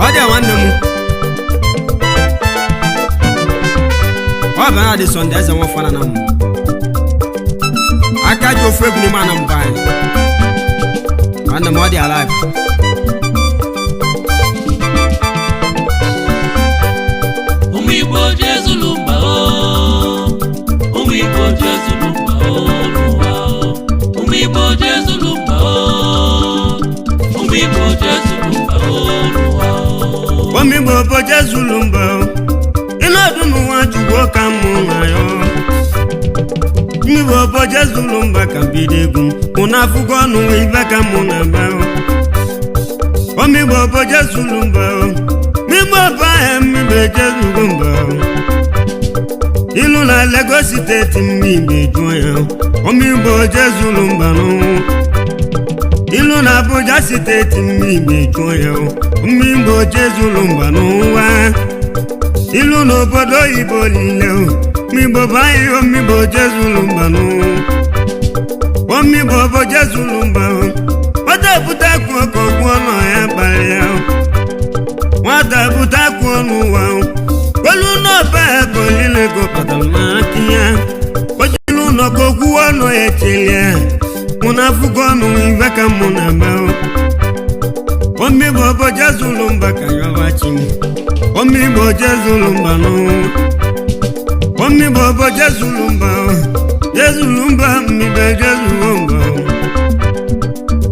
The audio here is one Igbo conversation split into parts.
Ọ dị nwanne m, ọ bụ na dị Sọnde eze nwafana na m aka ji ofu egwu n'ime Anambra anyị. Nwanne m, ọ dị alive. Ụmụ Igbo jezulu mba o, ụmụ Igbo jezulu mba o n'ụwa o. Ụmụ Igbo jezulu mba o, ụmụ Igbo jezulu mba o n'ụwa o. Omigbo bụ jezulu mba, ịnọdụ n'ụwa chukwu ka mụ na ya. Mmigbo bụ jezulu mba ka mbido egwu mụ na afụgo ọnụ ibe ka mụ na eme. Omigbo bụ jezulu mba, mmigbo bụ ahịa, mmigbo ejezugo mba. Ilu na Lagos steeti, mmigbo ejuo ya. Omigbo jezulu mba n'ụwa. Ilu na Abuja steeti, mmigbo ejuo ya. Mmigbo jezulu mba n'ụwa. Ilu n'obodo oyibo niile, mmigbo bụ ahịhịa. Mmigbo jezulu mba n'ụwa. Omigbo bụ jezulu mba. Nwata bute akụ ọkụ ọnụ ya kpara ya. Nwata bute akụ n'ụwa olu n'ọba ya ka olile ego kpatara n'aka ya. Ojelu ụlọ ka okwu ọnụ ya echelie mụ na afụgo ọnụ ibe ka mụ na eme. Omigbo bụ jezulu mba ka yọba chi. Omigbo jezulu mba n'ụwa. Omigbo bụ jezulu mba, jezulu mba, mmigbo jezulu mba.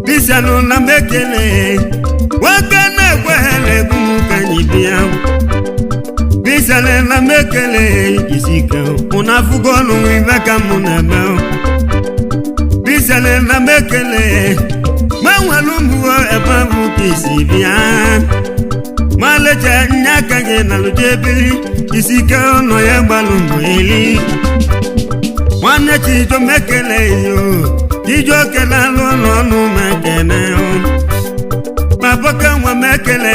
Bisianụ na mekele nwoke na-ekwe na-egwu m ka anyị bịa. Bisianụ na mekele isi ike mụ na afụgo ọnụ ibe ka mụ na-eme. Bisianụ na mekele gbanwere ụmụ ebe ahụ ka isi bịa. Ma lecha nye aka gị na lụjebili isi ike ọnụ ya gbalụ mbọ eli. Nwanne Chijo mekele yo, Chijo kele alụ ụlọ ọnụ mekele ma bọka nwa mekele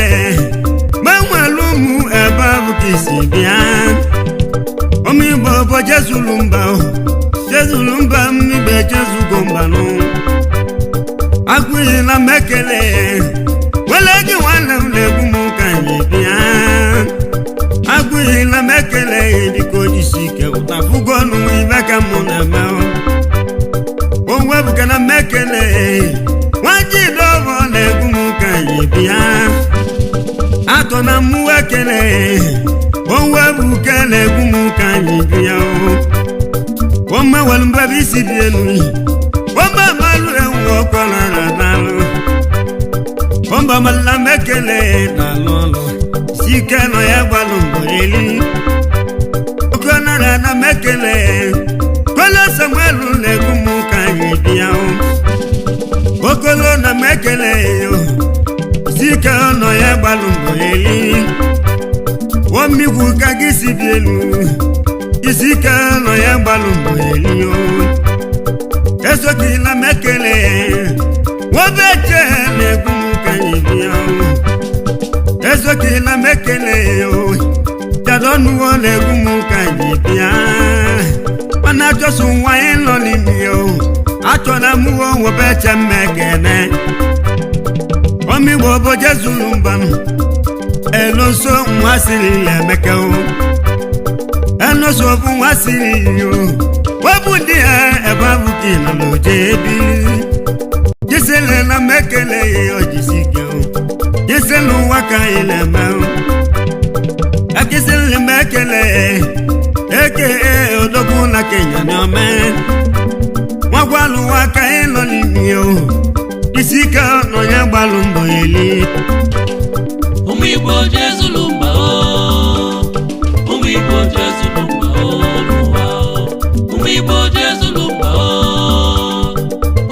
gbanwere ụmụ ebe ahụ ka isi bịa. Omigbo bụ jezulu mba, jezulu mba, mmigbe jezugo mba nụ. Agụghịla mekele wele gị nwanne m na-egwu m ka anyị bịa. Agụghịla mekele biko jisi ike ụtafụgo ọnụ ibe ka mụ na-eme. Onwe bụka na mekele nwajidọbọ na-egwu m ka anyị bịa. Atọ na mụ ekele onwe bụke na-egwu m ka anyị bịa. Ome nwere mbebe isi dị elu. Ọba malu ewu ọkọ nara n'alụ. Ọba mala mekele n'alụ ọlụ. Sike nọ ya gbalụ mbọ eli. Ọkọ nara na mekele. Kolo Samuelu na-egwu m ka anyị bịa o. Okolo na mekele yo. Sike nọ ya gbalụ mbọ eli. Omigwu ka gị si bi elu. Isike nọ ya gbalụ mbọ eli o. Esokila mekele wobeche na-egwu m ka anyị bịa o. Esokila mekele o jadọnuo na-egwu m ka anyị bịa. Mana achọsụ nwa anyị nọ n'ime o achọna m o wobeche mmekene. Omigbo bụ jezulu mba m eloso nwa siri emeke o enoso bụ nwa siri o wọ́n ní ẹ ẹ bá bukí lọ́lọ́ jẹ́bi. Jísẹ́lẹ̀ la mẹ́kẹ́lẹ́ ọ̀jì sí kẹ́hìn. Jísẹ́lẹ̀ wákà ilẹ̀ mẹ́hìn. Akísẹ́lẹ̀ mẹ́kẹ́lẹ́ eke ọdọ́kùn la kẹ̀yàn ní ọmẹ́. Wọ́n gbàlù wákà ilọ̀ nìyí o. Ìsìkẹ́ ọ̀nà yẹn gbàlù ń bọ̀ yẹlé. Ụmụ Igbo jezulu mba o, ụmụ Igbo jezulu mba o n'ụwa o. Ụmụ Igbo jezulu mba o,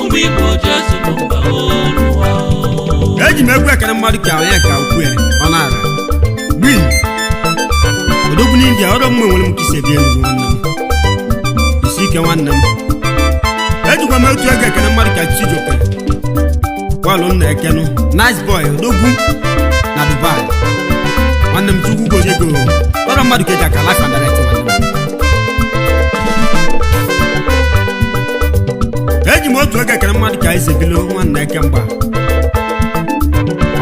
ụmụ Igbo jezulu mba o n'ụwa o. Eji m egwu ekele mmadụ ka onye ka ukwu ya ọ na-ara gbin odogwu n'India ọdọ mma enwere m ka isi ebi elu nwanne m isi ike nwanne m. Ejikwa m otu ego ekele mmadụ ka Chijioke bọọlụ m na-ekenụ nice boy odogwu na Dubai. Nwanne m, Chukwu gozie ego ọdọ mmadụ ka eji aka life and direct. Nwanne m, eji m otu ego ekele mmadụ ka eze bilo nwanne eke mgba.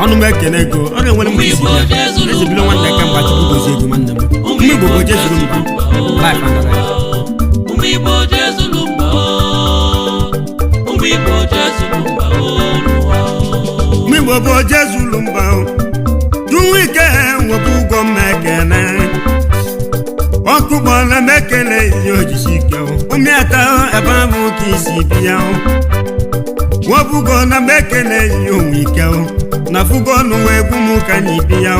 Ọnụ m ekene ego ọ ga-enwere m isi ya ezibilo nwanne ka mgba Chukwu gozie ego nwanne m. Ụmụ Igbo bụ jezuru mba life and direct. Ụmụ Igbo jezuru mba o. Ụmụ Igbo jezuru mba o n'ụwa o. Ụmụ Igbo bụ jezuru mba o. Juwike nwepụ ụgwọ m ekene ọkụ gbọrọ m ekele ihe ojisi ike ụmịata ebe ahụ ka isi bịa nwepụgo na m ekele ihe onwe ike na fugo n'ụwa egwu m ka anyị bịa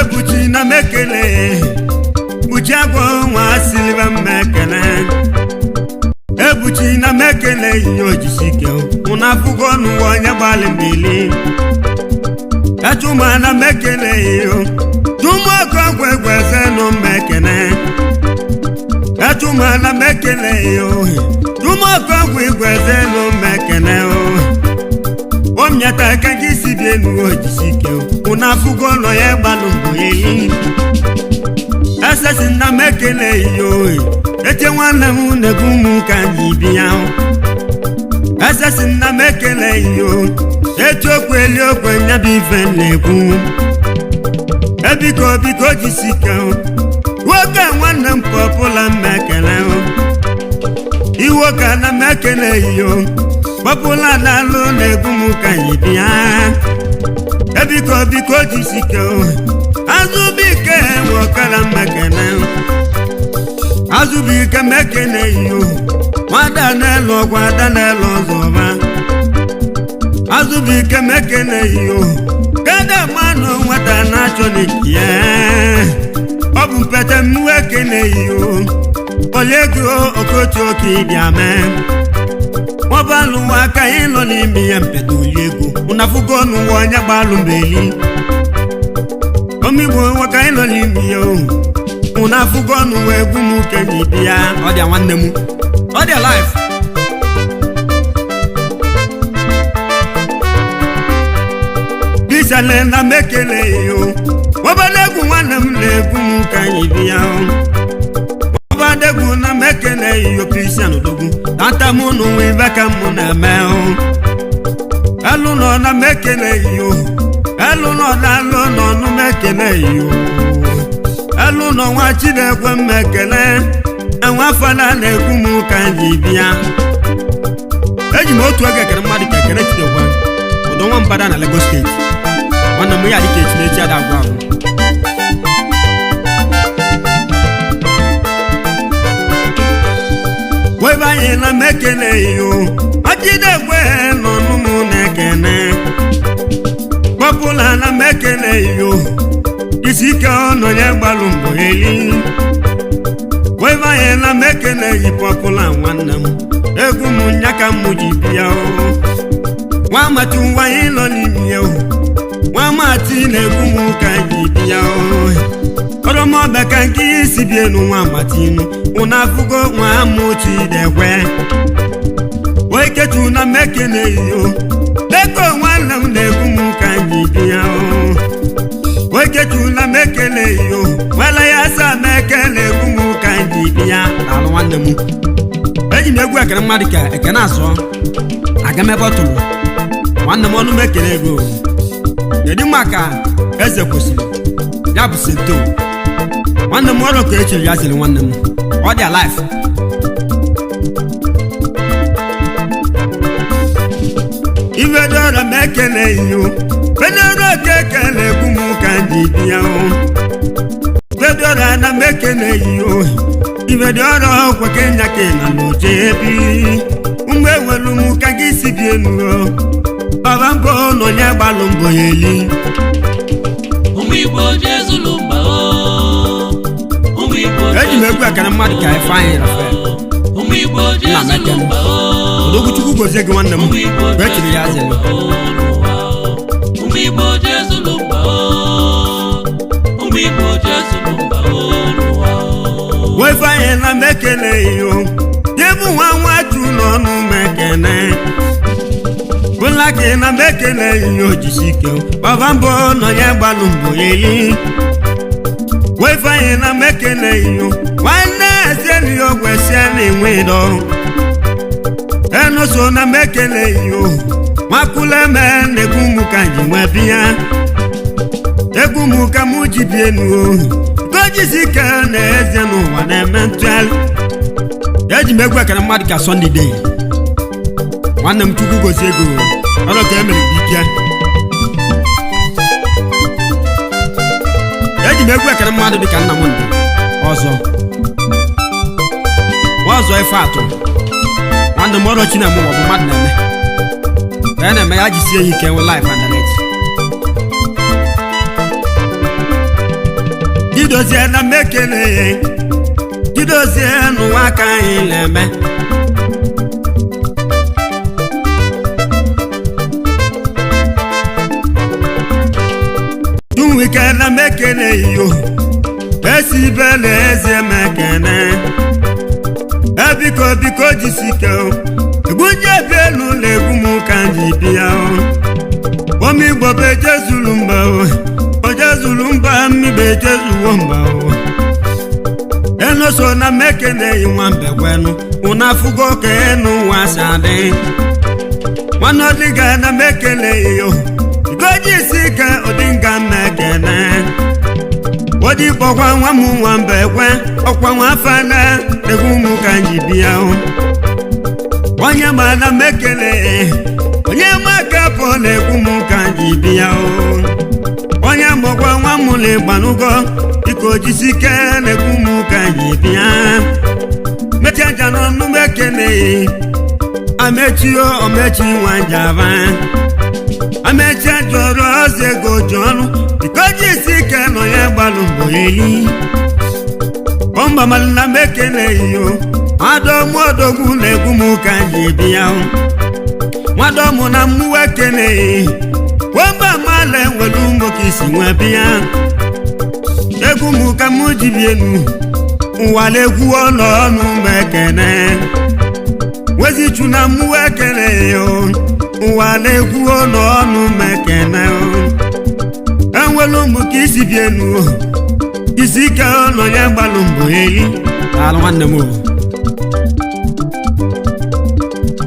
ebuchi na m ekele kpuchi agwọ nwa siliva m ekele ebuchi na m ekele ihe ojisi ike mụ na fugo n'ụwa onye gbalị mbili echuma na m ekele ihe tụmụọkụ gwegwezenụ m ekene echuma na m ekele ihe tụmụọkụ gwegwezenụ m ekene omnyata ka gị si bi enu ojisi ike mụ na fugo nọ ya gbalụ mbụ eyi esesi na m ekele ihe eche nwanne m na-egwu m ka anyị bịa esesi na m ekele ihe echi okwu eli okwe nya bụ ife na-ekwu ebiko biko jisike nwoke nwanne m pọpụla m ekele iwoke na m ekele iyo pọpụla na-alụ na-egwu m ka anyị bịa ebiko biko jisike azụbike nwokara m ekele azụbike m ekele iyo nwada n'elu ọgwụ ada n'elu ọzọba azụbike m ekele iyo kada mmanụ nwata na-achọ n'iki ya ọ bụ mpete m ekele iyo oliego okotu oke ịbịa mee nwabalụ nwa aka ịnọ n'ime ya mpete oliego ụnafugo n'ụwa onye gbalụ mbeli omigbo nwaka ịnọ n'ime ya o ụnafugo n'ụwa egwu m kenyi bịa ọ dị nwanne m ọ dị life. Bisale na m ekele yo ọbadegwu nwanne m na-egwu m ka anyị bịa ọbadegwu na m ekele yo Kristian Odogwu tata m n'ụwa ibe ka m na-eme elu nọ na m ekele yo elu nọ na alụ nọ nụ m ekele yo elu nọ nwa Chinekwe m ekele enwe afọla na-egwu m ka anyị bịa. Eji m otu oge ekele mmadụ ka ekele Chidekwe ọdọ nwa mbada na Lagos steeti nwanne m ya dịka echi n'echi ada agwụ agwụ. Webe anyị na m ekele yo Ọchịdekwe nọ n'ụmụ na-ekene kpọpụla na m ekele yo isi ike ọnọ ya gbalụ mbọ eli. Webe anyị na m ekele yi pọpụla nwanne m egwu m nya ka m ji bịa o nwa mati nwa anyị nọ n'ime ya o nwa mati na-egwu m ka ji bịa o ọrọmọbịa ka nke isi bi enu nwa matinu ụna afụgo nwa amụchidekwe wee ketu na m ekele yo beko nwanne m na-egwu m ka ji bịa o wee ketu na m ekele yo nwela ya asa m ekele egwu m ka ji bịa. Daalụ nwanne m. Eji m egwu ekele mmadụ ka ekene azụ aga m ebe ọ tụrụ nwanne m ọnụ m ekele ego. Kedu maka eze kwesịrị ya bụ sento nwanne m ọrụ ka echiri ya ziri nwanne m ọ dị alive. Ivedora m ekele iyo Fedora ka ekele egwu m ka m ji bịa o Fedora na m ekele iyo Ivedora ọkwa kenya kena n'oche ebi mgbe ewelu m ka gị si bi enu o baba mbọ nọ ya gbalụ mbọ ya eli. Ụmụ Igbo jezulu mba o. Ụmụ Igbo Eji m egwu ekele mmadụ ka Ifeanyị Rafael Ụmụ Igbo Nna m jezulu ekele. mba o. Odogwu Chukwu gozie gị nwanne m Ụmụ Igbo mgbe echiri ya jezulu zere mba o n'ụwa o. Ụmụ Igbo jezulu mba o. Ụmụ Igbo jezulu mba o n'ụwa o. Ifeanyị na m ekele yo jebu nwa nwa chu n'ọnụ m ekene bụla gị na m ekele yo jisike baba mbọ nọ ya gbalụ mbọ eli. Ifeanyị na m ekele yo nwanne esieli ogwe sie na enwe dọ enu so na m ekele yo Nwakuleme na-egwu m ka ji nwee bịa. Egwu m ka mụ ji bie enu. Gojisi ike na eze n'ụwa na-eme ntụgharị. Eji m egwu ekere mmadụ ka Sunday day. Nwanne m, Chukwu gozie ego ọrụ ka emere bụ ike. Eji m egwu ekere mmadụ dịka nna m ndị ọzọ nwa ọzọ ife atụ. Nwanne m, ọrụ Chineme ụwa bụ mmadụ na-eme ka ya na-eme ya jisie ya ike nwe life and direct. Jidozie na mekele, jidozie n'ụwa ka anyị na-eme. Tunwike na mekele iyo esi ibele eze mekene. Ebiko, biko, jisike egwu ebe elu na egwu m ka m ji bịa. Omigbo bụ ejezulu mba o, ojezulu mba mmibe ejezuwo mba o. Enu so na mekene nwa mbegwenu unu afụgo ka enu nwa si adị. Nwanne ọdịga na mekene iyo isi ike ọdịnga mekene odikpọkwa nwa m nwa mbekwe ọkwa nwa afana egwu m ka m ji bịa o. Onye ma na mekele, onye maka pụ na egwu m ka m ji bịa o. Onye mụkwa nwa m na ịgbanugo dịka ojisike na egwu m ka m ji bịa. Mechie nja n'ọnụ m ekele amechio omechi nwa njava amechi jọrọ ọzọ ego ji ọnụ dịka ojisi ike nọ ya gbalụ mbọ eli ọmbamalina m ekele iyo nwadọmụ na egwu m ka m ji bịa. Nwadọmụ na mmụọ ekele wemba mala enwere ụmụ ka isi nwe bịa. Egwu m ka m ji bi enu nwale egwu ọnụ ọnụ m ekene wezichu na mmụọ ekele o. Nwale egwu ọnụ ọnụ m ekene enwere ụmụ ka isi bi enu isi ike ọnọ ya gbalụ mbọ eli. Daalụ nwanne m o.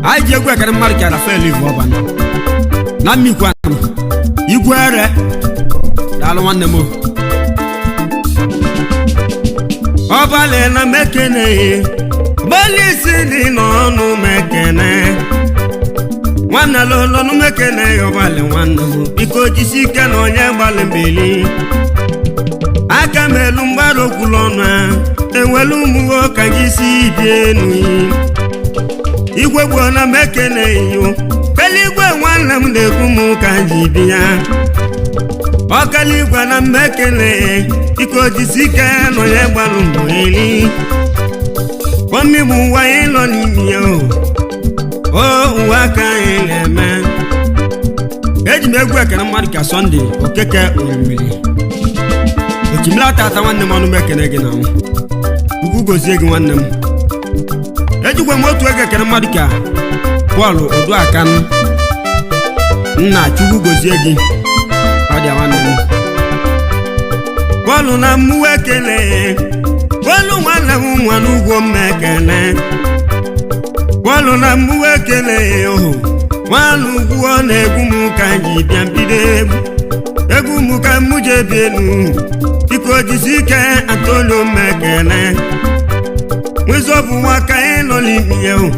Anyị ji egwu ekere mmadụ ka Rafael Ivu Ọban na mmikwu anụ igwe ere. Daalụ nwanne m o. Ọbalị na mekene, ọbalị isi dị n'ọnụ mekene. Nwanne lụlọnụ mekene ọbalị nwanne m, biko jisi ike na onye gbalị mbeli aka m elu mgbarụ okwulu ọnụ a enwelu ụmụ ka gị si bi enu igwe gboo na mekene iyo eluigwe. Nwanne m na-ekwu m ka m ji bi ya ọkala igwe na mmekene iko jisi ike nọ ya gbalụ mbọ eli omigbu ụwa anyị nọ n'ime ya o. O ụwa ka anyị na-eme. Eji m egwu ekere mmadụ ka Sunday Okeke Orimiri Ochimila tata. Nwanne m, ọnụ m ekene gị na nwụ. Chukwu gozie gị nwanne m. Ejikwa m otu ego ekere mmadụ ka Pọl Oduakan nna. Chukwu gozie gị, ọ dị nwanne m. Bọ́ọ̀lù na mmụọ ekele, bọ́ọ̀lù nwanne m nwa n'ugwo m ekele. Bọ́ọ̀lù na mmụọ ekele ohu nwanne ugwu ọ na-egwu m ka m ji bịa mbido egwu. Egwu m ka m ji ebi enu biko jisi ike Antonio m ekele nwezọbụ nwa ka anyị nọ n'ime ya o.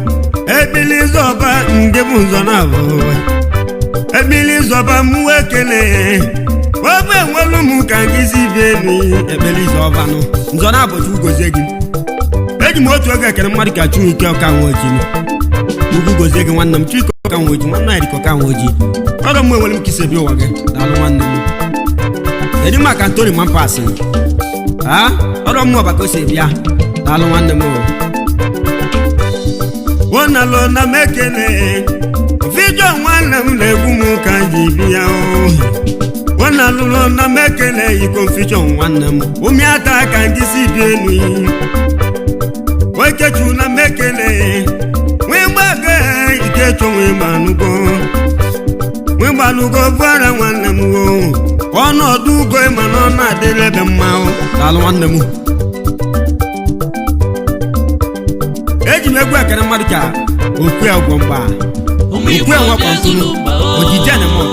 Ebili zọba ndị bụ nzọ na abụ ebili zọba mmụọ ekele ọbụ enwelu m ka gị si bi enu. Ekpere izu ọbanụ nzọ na abụ. Chukwu gozie gị. Eji m otu oge ekere mmadụ ka Chuike ọka nwe ojii. Chukwu gozie gị nwanne m, Chuike ọka nwe ojii, nwanne anyị dịka ọka nwe ojii. Ọrụ m enwere m ka isi ebi ụwa gị. Daalụ nwanne m. Kedu maka Antoni Mampasị a? Ọrụ m ọba ka o si bịa. Daalụ nwanne m o. Wonalo na mekene vidio nwanne m na-egwu m ka m ji bịa o. Wonalụlo na mekene iko fijo nwanne m ụmịata ka ndị si bi enu okechu na mekene nwee mgbago ikechu nwee gbanugo nwee gbanugo bụara nwanne m o. Ọnọdụ ugo mana ọ na-adịrị ebe mma o. Daalụ nwanne m. Eji m egwu ekere mmadụ ka okwu ya ụgwọ mgba Ụmụ okwu Igbo enwekwa jezulu ntụnụ. mba o. Ojije na mọ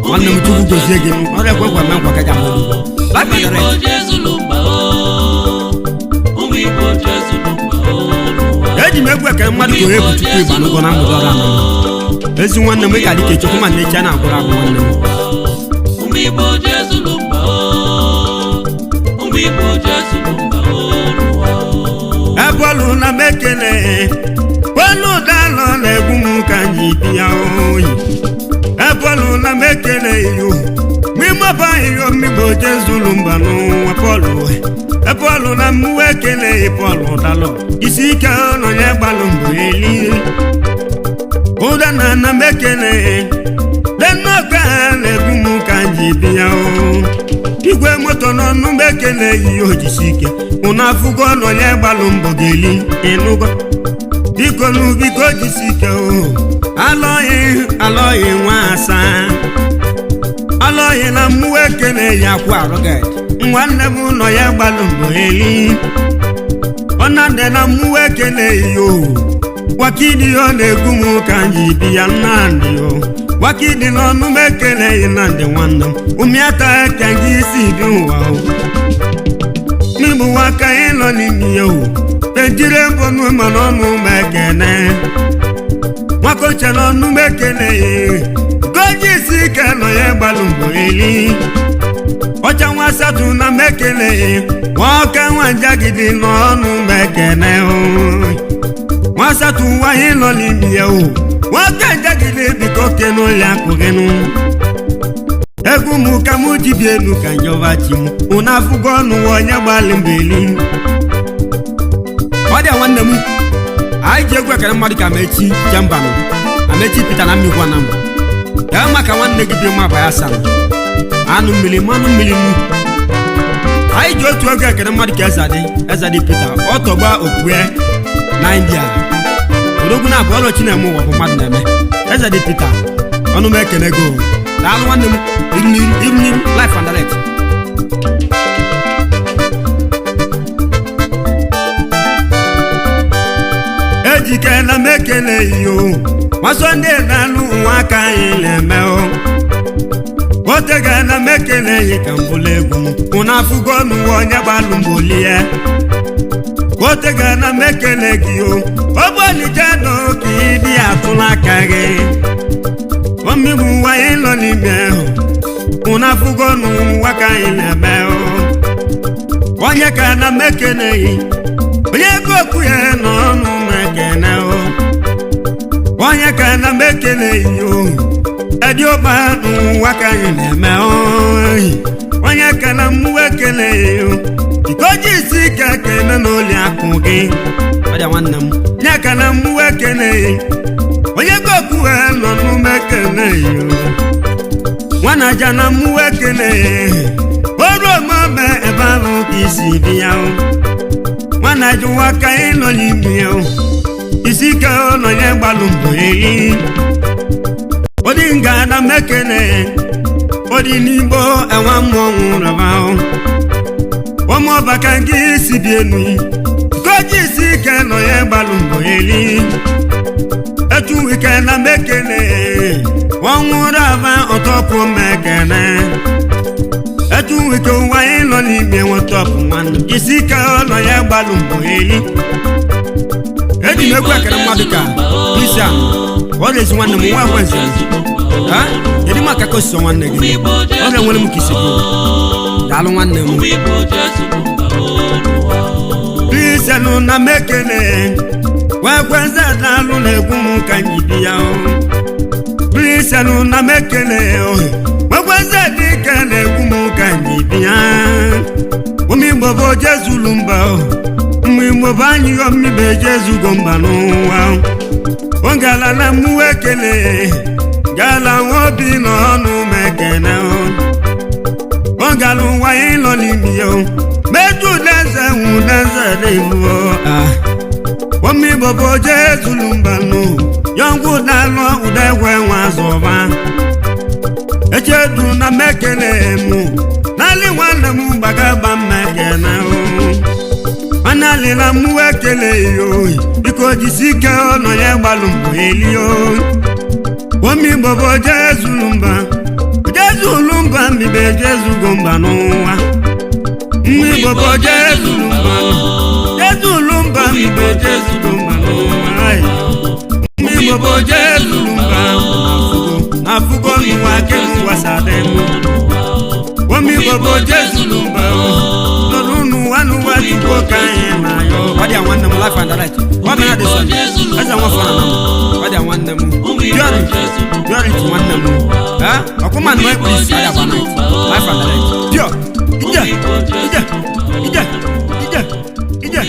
nwanne m Chukwu gozie gị ọrụ ekwe ekwe eme nkwa kaja mụ. Ụmụ Igbo jezulu mba o. Ụmụ Igbo jezulu mba o n'ụwa. Eji m egwu ekele mmadụ ka onye bụ Chukwu ịgba n'ụgwọ na mgbede ọrụ anọ ezi nwanne m ị ga dịka echekwu ma na echi a na-agwụrụ agwụ nwanne m. Ụmụ Igbo jezulu mba o. Ụmụ Igbo jezulu mba o n'ụwa o. Ebolu na m ekele bolu dalọ na-egwu m ka anyị bịa oyi. Ebolu na m ekele iyo mimọba iyo mmigbo jezulu mba n'ụwa pọlụ. Ebolu na mụ ekele pọlụ dalọ isi ike nọ ya gbalụ mbụ eli. Ụda na na m ekele denọka na-egwu m ka anyị bịa o. Igwe moto n'ọnụ m ekele yi ojisi ike ụnụ afụgo nọ ya gbalụ mbọ ga-eli ịnụgo biko nụ biko jisi ike o. Alọghị alọghị nwa asaa alọghị na mmụọ ekele ya kwụ arụged nwanne m nọ ya gbalụ mbọ eli. Ọnadị na mmụọ ekele ya o wakili ọ na-egwu m ka anyị bi ya nnamdị o wakili n'ọnụ m ekele ya nnamdị nwanne m ụmịata ka gị si bi ụwa o n'igbu aka ịnọ n'ime ya o ejire mbọnụ ma n'ọnụ m ekene nwakoche n'ọnụ m ekele ya goji isi ike nọ ya gbalụ mbọ eli. Ọcha nwa satụ na m ekele ya nwoke nwa njagidi n'ọnụ m ekene o nwa satụ nwa ịnọ n'ime ya o nwoke njagidi biko kenu ya akụghịnụ. Egwu m ka m ji bi elu ka njọba chi m ụnụ afụgo ọnụ onye gbalị mbọ eli. Ọ dị nwanne m anyị ji egwu ekele mmadụ ka Amechi Jembanụ Amechi Peter na mmikwa na mbụ ya maka nwanne gị bi mma bụ ya sara anụ mmiri mmanụ mmiri nnu. Anyị ji otu oge ekele mmadụ ka Ezadị Peter ọ tọgba okwue na India odogwu na abụ ọrụ Chineme ụwa bụ mmadụ na-eme. Ezadị Peter ọnụ m ekele go daalụ nwanne m iru n'iru life and direct. Ejikela m ekele iyo masọnde na-alụ nwa aka anyị na-eme o otegala m ekele yi ka m bụla egwu m ụnụ afụgo n'ụwa onye gbalụ mbọ lie. Otegala m ekele gị o ọbọlichado ka ịdị atụla aka gị omigbu ụwa anyị nọ n'ime ahụ ụnụ afụgo n'ụwa ka anyị na-eme o onye ka na m ekele gị onye ego okwu ya n'ọnụ m ekene o onye ka na m ekele yi o ediọba n'ụwa ka anyị na-eme oyi onye ka na mụ ekele yi o ikoji isi ike kene n'oli akụ gị Ọ dị nwanne m nye ka na mụ ekele yi onye ego okwu ya n'ọnụ m ekele yi o nwana aja na mụ ekele yi oru omeme ebe ahụ ka isi dị ya o nwana jụwa ka ị nọ n'ime ya o isi ike nọ ya gbalụ mbọ eli. Odi nga na mekene odi n'igbo enwe mmọnwụ raba o ọmụ ọba ka gị si bi enu koji isi ike nọ ya gbalụ mbọ eli. Etu ike na mekene ọnwụ raba ọtọpụ mekene etu ike ụwa anyị nọ n'ime nwetọpụ nwanne isi ike nọ ya gbalụ mbọ eli. Eji m egwu ekele mmadụ ka Christian ọ na-ezi nwanne m nwa ekwenze ha kedu maka ka osisi nwanne Ụmụ gị Igbo ọ na-enwere m ka isi gị daalụ nwanne m. Ụmụ Igbo jezulu mba o n'ụwa o. Kristian na m ekele nwekwenze dalụ na-egwu m ka m ji bi ya o Kristian na m ekele o nwekwenze dike na-egwu m ka m ji bi ya. Ụmụ Igbo bụ jezulu mba o ụmụ Igbo bụ anyị omibe jezugo mba n'ụwa o gala na mụ ekele gala nwa obi n'ọnụ m ekele o ọ gara ụwa ịnọ n'ime ya o meju deze nwudeze dịbụ a omigbo bụ jezulu mbanụ yọngwụ dalụ udegwe nwa zọba echedu na mekele mụ n'alị nwanne m gbagaba mmekene o analịla mụ ekele yo biko jisi ike nọ ya gbalụ mbọ eli o. Omigbo bụ ojezulu mba, ojezulu mba, mbibe ejezugo mba n'ụwa. Mmigbo bụ ojezulu mba, jezulu mba, mbibe ejezugo mba n'ụwa. Ai. Mmigbo bụ ojezulu mba, afugo n'ụwa kenuwa sademu. Omigbo bụ ojezulu mba, nọrọ n'ụwa n'ụwa tupu ka anyị na-ayọ. Ọ dị a nwanne m, life and direct. Ọ bụ na dị sọ eze nwafọ na m. Ọ dị a nwanne m, purity, purity nwanne m. Eh, ọkụma na please, ọ dị agba night, life and direct, pure. Ije ije ije ije ije ije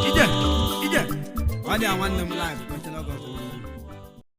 ije ije. Ọ dị a nwanne m.